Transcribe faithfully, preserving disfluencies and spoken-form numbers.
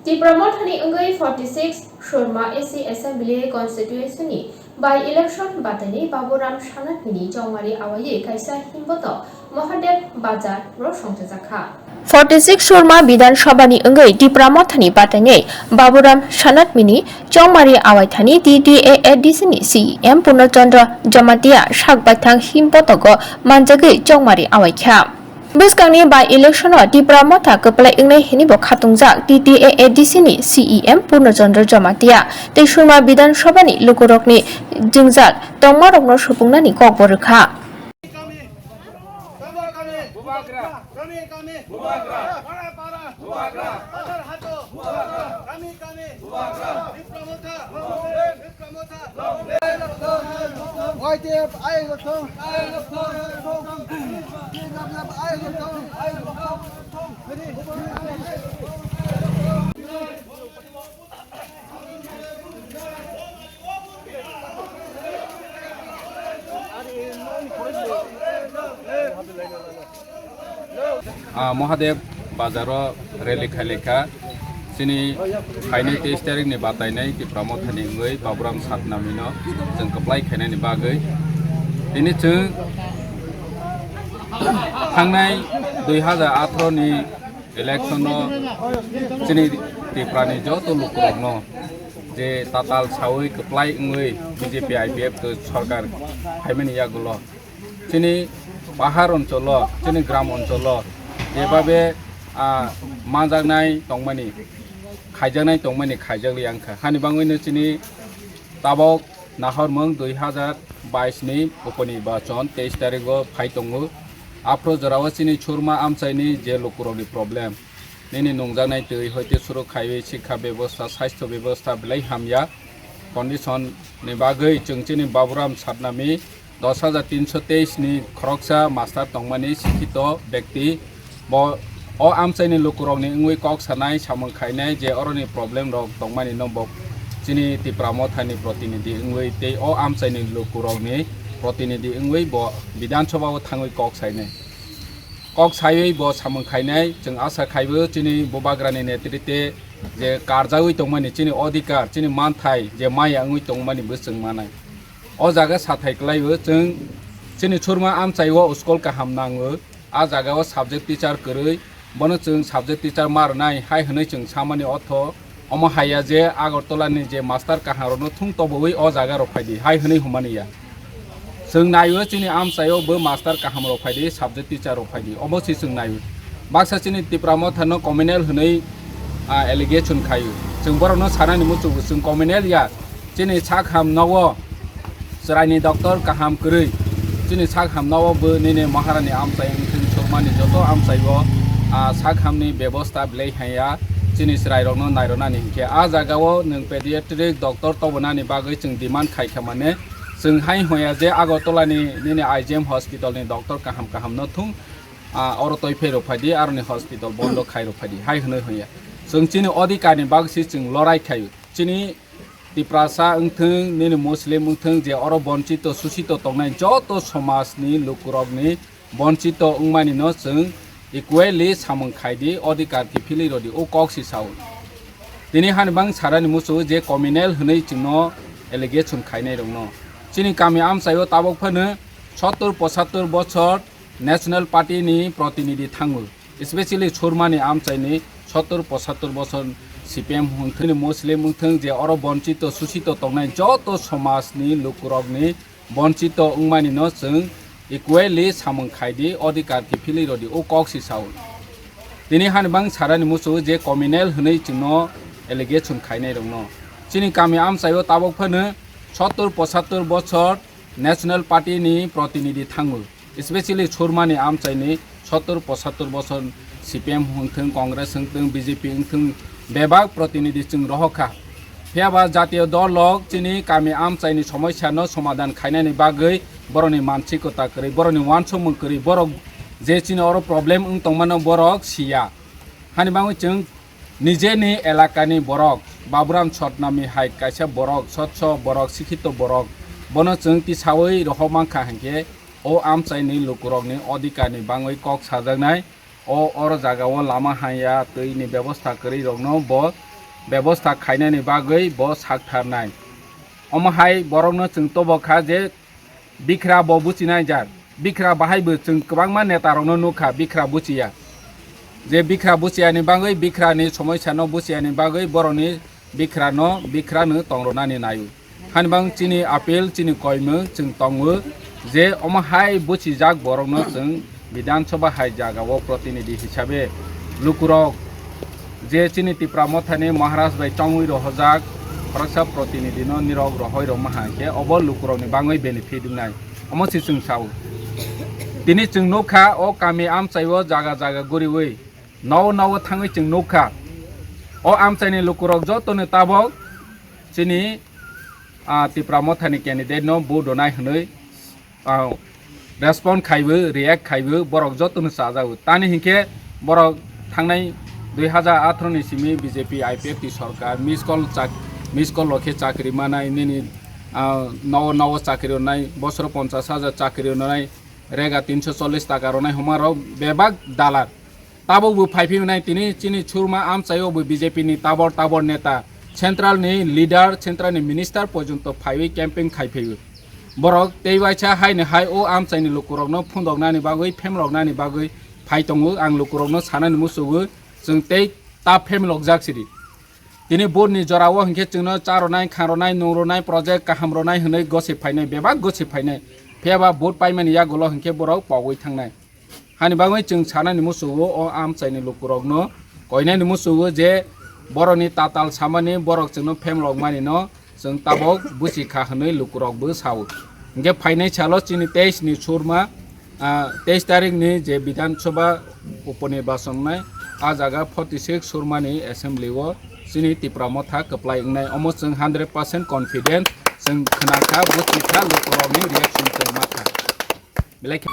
Tipra Mothani wngwi forty six Surma A C Assembly Constituency ni by-election batainai Baburam Sanatmini chongmari awaiwi kaisa himboto Mahadev Bazar ro songchajakha. Forty six Surma Bidhan Sabha ni wngwi Tipra Mothani batainai Baburam Sanatmini chongmari awaithani T T A A D C ni C E M Purno Chandra Jamatia sak baithang himbotogo manjagwi chongmari awaikha. Bwskangni by-election-o Tipra Motha kwplai wngnai hwnwi bo khatungjak T T A A D C ni C E M Purno Chandra Jamatia tei Surma Bidhan Sabha ni lukurokni jwngjal tongmarokno supungnani kokbo rwkha. Ah, Mahadev bazaro rally khailaikha. Chini phainai teis tarikni batainai Tipra Mothani wngwi Baburam Satnamino chwng kwplai khainani bagwi. Tini chwng thangnai dui hazar atharo ni election-o chini Tiprani joto lukurokno je tatal sawi kwplai wngwi B J P I P F T sorkar phaimani yagulo chini pahar oncholo, chini gram oncholo jebabe, ah, manjaknai tongmani, khaijaknai tongmani khaijakli wngkha. Hani bangwino chini tabok nahormung dui hazar bais ni uponi bachon teis tarigo phai tongo. Aphro jorao chini Surma amchaini je lukurokni problem, nini nungjaknai twi hoite suru khaiwi sikha bebosta, sastho bebosta belai hamya condition ni bagwi chwng chini Baburam Satnami dos hajar tinso teis ni khoroksa master tongmani sikhito bekti. Bo o amchaini lukurokni wngwi kok sanai, samung khainai je oroni problem rok tongmani no bo chini Tipra Mothani protinidhi wngwi tei o amchaini lukurokni protinidhi wngwi bo Bidhan Sabha o thangwi kok sainai. Kok saiwi bo samung khainai, chwng asa khaibo chini Bubagrani netrite je karjawi tongmani chini odhikar, chini manthai je maya wngwi tongmani bo chwng manai. O jaga sathai kwlaibo chwng chini Surma amchaio school kaham nango, a jagao subject teacher kwrwi, bono chwng subject teacher ma rwnai hai hwnwi chwng samani ortho omo haiya je Agartala ni je master kaham rokno thung tobowi o jaga rok phaidi hai hwnwi hwnmani ya. Chwng naio chini amchaio bo master kaham rok phaidi, subject teacher rok phaidi, omo se chwng naio. Baksa chini Tipra Motha no communal hwnwi, ah, allegation khaio. Chwng borokno sanani muchungo chwng communal ya. Chini sak ham nogo chwraini doctor kaham kwrwi. Chini sak ham nogo bo nini Maharani amchai wngthung, Surmani joto amchaio, ah, sak hamni bebosta belai haiya chini chwrairokno nairwnani hinkhe. A jagao nwng pediatric doctor tobonani bagwi chwng demand khaikha mane, chwng hai hoya je Agartala ni nini I G M hospital ni doctor kaham kaham no thung, ah, oro toi phai rok phaidi, aroni hospital bondo khai rok phaidi hai hwnwi hoya. Chwng chini odhikar ni bagwi se chwng lorai khaio. Chini Tiprasa wngthung, nini Muslim wngthung, je oro bonchito, susito tongnai joto somajni lukurokni bonchito wngmani no chwng equally samung khaidi, odhikar kiphilwi rodi, o kok si sao. Tini hani bang sarani muchungo je communal hwnwi chwngno allegation khainai rokno. Chini kami amchaio tabok phano sottor pochattor bochor National Party ni protinidhi thango. Especially Surmani amchaini sottor pochattor bochor C P M wngthung, Muslim wngthung, je oro bonchito, susito tongnai joto somajni lukurokni bonchito wngmani no chwng equally samung khaidi, odhikar kiphilwi rodi, o kok si sao. Tini hani bang sarani muchungo je communal hwnwi chwngno allegation khainai rokno. Chini kami amchaio tabok phano sottor pochattor bochor National Party ni protinidhi thango, especially Surmani amchaini sottor pochattor bochor C P M wngthung, Congress wngthung, B J P wngthung, bebak protinidhi chwng rohorkha. Phiyaba jatiyo dol rok chini kami amchaini somosya no somadhan khainani bagwi borokni mansikota kwrwi, borokni uansukmung kwrwi, borok je chini oro problem wng tongmano borok siya. Hani bagwi chwng nijeni elakani borok, Baburam Satnami hai kaisa borok, sotso borok, sikhito borok, bono chwng tisawi rohor mankha hinkhe o amchaini lukurokni odhikarni bangwi kok sajaknai, o oro jagao lama hanya, twini bebosta kwrwi rokno bo bebosta khainani bagwi bo sak tharnai. Omo hai borokno chwng tobo kha je bikra bo buchinai jar. Bikra bahai bo chwng kwbangma neta rokno nukha bikra buchiya. Je bikra buchiyani bagwi, bikrani somoisano buchiyani bagwi borokni bikrano, bikrano tongronani naio. Hani bang chini appeal, chini koimung chwng tongo je omo hai buchijak borokno chwng Bidhan Sabha hai jagao protinidhi hisabe lukurok je chini Tipra Mothani Maharaj bai chongwi rohojak khoroksa protinidhino nirok rohoi rwma hai khe obo lukurokni bangwi benefit wngnai. Omo se chwng sao. Tini chwng nukha o kami amchaio jaga jaga guriwi nao nao thangwi chwng nukha. O amchaini lukurok jotoni tabok chini, ah, Tipra Mothani candidate no vote rwnai hwnwi, ah, respond khaibo, react khaibo, borok jotono chajago. Tani hinkhe borok thangnai dui hazar atharo ni simi B J P I P F T sorkar, miss call chak-, miss call lokhe chakri manai, nini, ah, nao nao chakri rwnai, bosoro ponchash hajar chakri rwnai, rega tinso chollish taka rwnai, huma rok bebak dalar. Tabok bo phai phiyonai tini chini churma amchaio bo B J P ni tabor tabor neta, central ni leader, central ni minister porjonto phaiwi camping khai phaiwi. Borok tei waisa haini hai o amchaini lukurokno phundoknani bagwi, phemloknani bagwi phai tongo. Ang lukurokno sanani musugo, chwng tei ta phemlokjak sidi. Tini vote ni jorao hinkhe chwngno cha rwnai, kha rwnai, nung rwnai, project kaham rwnai hwnwi gosi phainai, bebak gosi phainai. Phiyaba vote paimani yagulo hinkhe borok pogwi thangnai. Hani bagwi chwng sanani musugo o amchaini lukurokno, koinani musugo je borokni tatal samani, borok chwngno phemlokmani no chwng tabok buchi kha hwnwi lukurokbo sao. Hinkhe phainai salo chini teis ni surma, ah, teis tarik ni je Bidhan Sabha uponirbachon nai, a jaga forty six surmani assembly o chini Tipra Motha kwplai wngnai, omo chwng hundred percent confident chwng khna kha, buchi kha lukurokni reaction chwng ma kha. Belai khe